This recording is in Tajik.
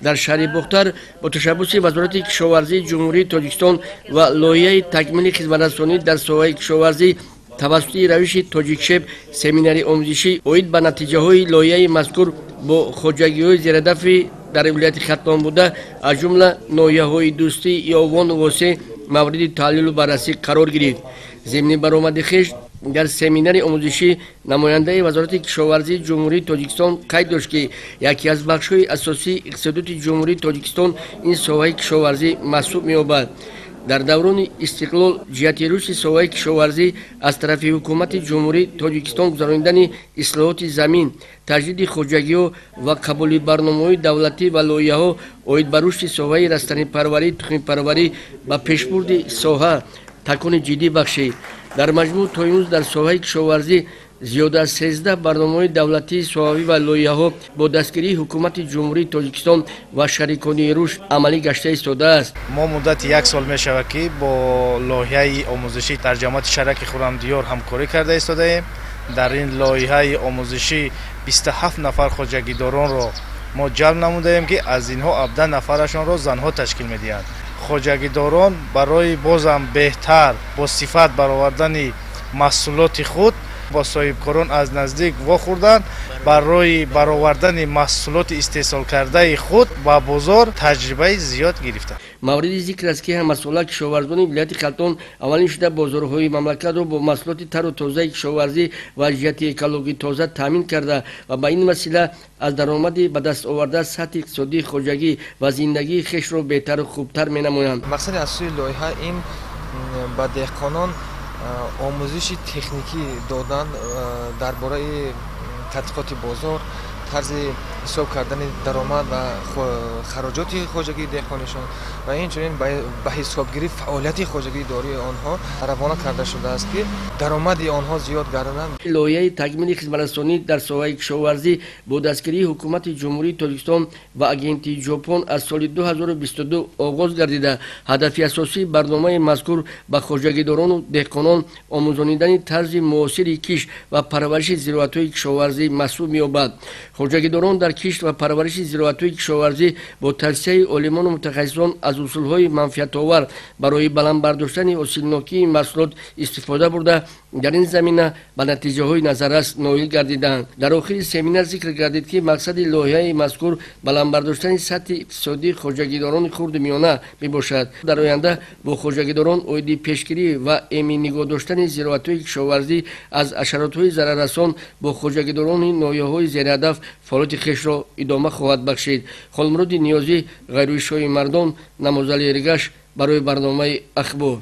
Дар шаҳри Бохтар бо ташаббуси Вазорати кишоварзии Ҷумҳурии Тоҷикистон ва лоиҳаи такмили хизматрасонӣ дар соҳаи кишоварзӣ тавассути равиши тоҷикшеб семинари омӯзишӣ оид ба натиҷаҳои лоиҳаи мазкур бо хоҷагиҳои зерадафи дар вилояти Хатлон буда, аз ҷумла ноҳияҳои Дӯстӣ, Ёвону Восе мавриди таҳлилу баррасӣ қарор гирифт. Зимни баромади хеш дар семинари омӯзишӣ намояндаи Вазорати кишоварзии Ҷумҳурии Тоҷикистон қайд дошт, ки яке аз бахшҳои асосии иқтисодиёти Ҷумҳурии Тоҷикистон ин соҳаи кишоварзӣ маҳсуб меёбад. Дар даврони истиқлол ҷиҳати рушди соҳаи кишоварзӣ аз тарафи ҳукумати Ҷумҳурии Тоҷикистон гузаронидани ислоҳоти замин, таҷдиди хоҷагиҳо ва қабули барномаҳои давлатӣ ва лоиҳаҳо оид ба рушди соҳаи растанипарварӣ, тухмипарварӣ ба пешбурди соҳа такони ҷиддӣ бахшид. Дар маҷмӯъ то имрӯз дар соҳаи кишоварзӣ зиёда аз 13 барномаҳои давлатии соҳавӣ ва лоиҳаҳо бо дастгирии ҳукумати Ҷумҳурии Тоҷикистон ва шарикони рушд амалӣ гашта истодааст. Мо муддати як сол мешавад, ки бо лоиҳаи омӯзишӣ дар ҷамоати шараки Хуррамдиёр ҳамкорӣ карда истодаем. Дар ин лоиҳаи омӯзишӣ 27 нафар хоҷагидоронро мо ҷалб намудаем, ки аз инҳо 17 нафарашонро занҳо ташкил медиҳанд. Хоҷагидорон барои бозам беҳтар бо сифат баровардани маҳсулоти худ бо соҳибкорон аз наздик вохӯрданд, барои баровардани маҳсулоти истеҳсолкардаи худ ба бозор таҷрибаи зиёд гирифтанд. Мавриди зикр аст, ки ҳамасола кишоварзони вилояти Хатлон аввалин шуда бозорҳои мамлакатро бо маҳсулоти тару тозаи кишоварзӣ ва ҷиҳати экологӣ тоза таъмин карда ва ба ин васила аз даромади ба даст оварда сатҳи иқтисодии хоҷагӣ ва зиндагии хешро беҳтару хубтар менамоянд. Мақсади асосии лоиҳа ин ба деҳқонон омӯзиши техникӣ додан дар бораи тадқиқоти бозор, тарзи ҳисоб кардани даромад ва хароҷоти хоҷагии деҳқонишон ва инчунин ба ҳисобгирии фаъолияти хоҷагии дории онҳо равона карда шудааст, ки даромади онҳо зиёд гардонад. Лоиҳаи такмили хизматрасонӣ дар соҳаи кишоварзӣ бо дастгирии ҳукумати Ҷумҳурии Тоҷикистон ва агентии Ҷопон аз соли 2022 оғоз гардида, ҳадафи асосии барномаи мазкур ба хоҷагидорону деҳқонон омӯзонидани тарзи муосири кишт ва парвариши зироатҳои кишоварзӣ маҳсуб меёбад. Хоҷагидорон дар кишт ва парвариши зироатҳои кишоварзӣ бо тавсияи олимону мутахассисон аз усулҳои манфиатовар барои баланд бардоштани ҳосилнокии маҳсулот истифода бурда, дар ин замина ба натиҷаҳои назаррас ноил гардиданд. Дар охири семинар зикр гардид, ки мақсади лоиҳаи мазкур баланд бардоштани сатҳи иқтисодии хоҷагидорони хурду миёна мебошад. Дар оянда бо хоҷагидорон оиди пешгирӣ ва эмин нигоҳ доштани зироатҳои кишоварзӣ аз ҳашаротҳои зараррасон бо хоҷагидорони ноҳияҳои зериҳадаф фаъолияти хешро идома хоҳад бахшид. Холмуроди Ниёзӣ, Ғайруи Шоҳи Мардон, Намозали Эргаш барои барномаи Ахбор.